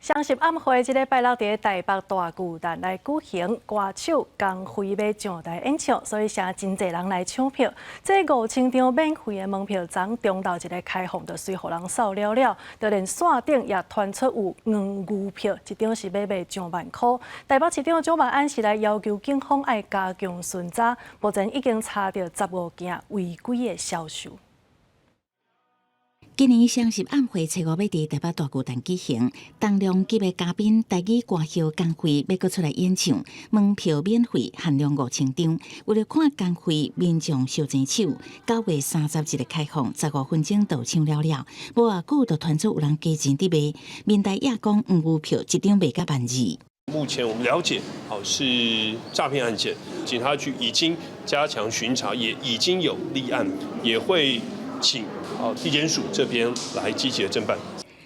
雙十暗會這禮拜六佇台北大巨蛋來舉行，歌手江蕙欲上台演唱，所以誠濟人來搶票。這5000張免費的門票，昨中晝一个開放就隨予人掃了了，就連線頂也傳出有黃牛票，一張是欲賣上萬箍。台北市長蔣萬安是來要求警方愛加強巡查，目前已經查著15件違規的銷售。今年雙十暗會初五欲佇台北大巨蛋舉行，重量級的嘉賓台語歌后江蕙欲閣出來演唱，門票免費，限量5000張。為著看江蕙，民眾相爭搶，9月30日開放，15分鐘就搶了了。無偌久就傳出有人加錢佇賣，民代也講黃牛票一張賣到萬二。目前我們了解，好是詐騙案件，警察局已經加強巡查，也已經有立案，也會請地檢署這邊來積極的偵辦。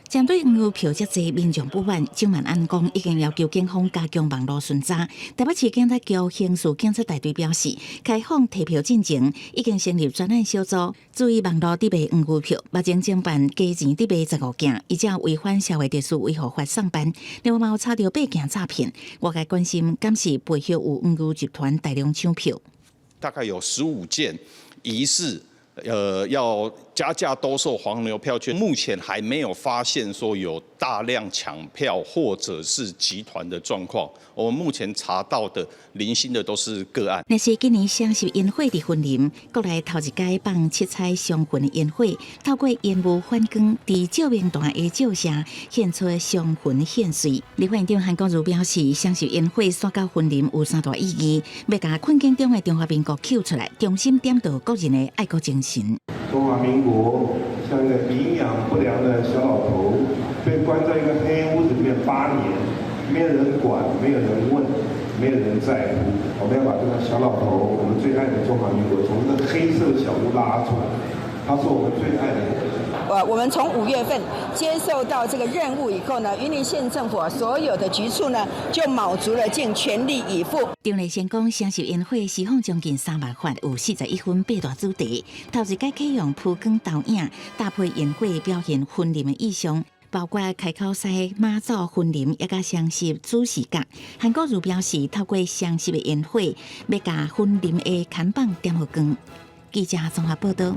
針對黃牛票遮濟，民眾不滿，蔣萬安講已經要求警方加強網路巡查。台北市警察局刑事警察大隊表示，開放提票進前，已經成立專案小組，注意網路佇賣黃牛票，目前偵辦加錢佇賣15件，依照違反社會秩序維護法送辦。另外嘛有查著八件詐騙，外界關心，敢是背後有黃牛集團大量搶票？大概有15件疑似要加價兜售黃牛票券，目前還沒有發現說有大量搶票或者是集團的狀況。我們目前查到的零星的都是個案。若是今年雙十煙火佇雲林，國內頭一擺放七彩雙雲的煙火，透過煙霧反光，佇照明彈的照射，顯出雙雲獻水。立法院長韓國瑜表示，雙十煙火徙到雲林有三大意義，欲共困境中的中華民國救出來，重新點著國人的愛國精神。中華民國像一個營養不良的小老頭，被關在一個黑屋子裡面8年，沒有人管，沒有人問，沒有人在乎。我們要把這個小老頭，我們最愛的中華民國，從這個黑色小屋拉出來，他是我們最愛的。我們從5月份接受到這個任務以後呢，雲林縣政府所有的局處呢，就卯足了勁，全力以赴。張麗仙講，雙十煙火施放將近3萬發，有41分八大主題。頭一擺啟用曝光投影，搭配煙火表現雲林的意象，包括開口西媽祖雲林，也佮雙十主視覺。韓國瑜表示，透過雙十的煙火，欲共雲林的牽棒點予光。記者綜合報道。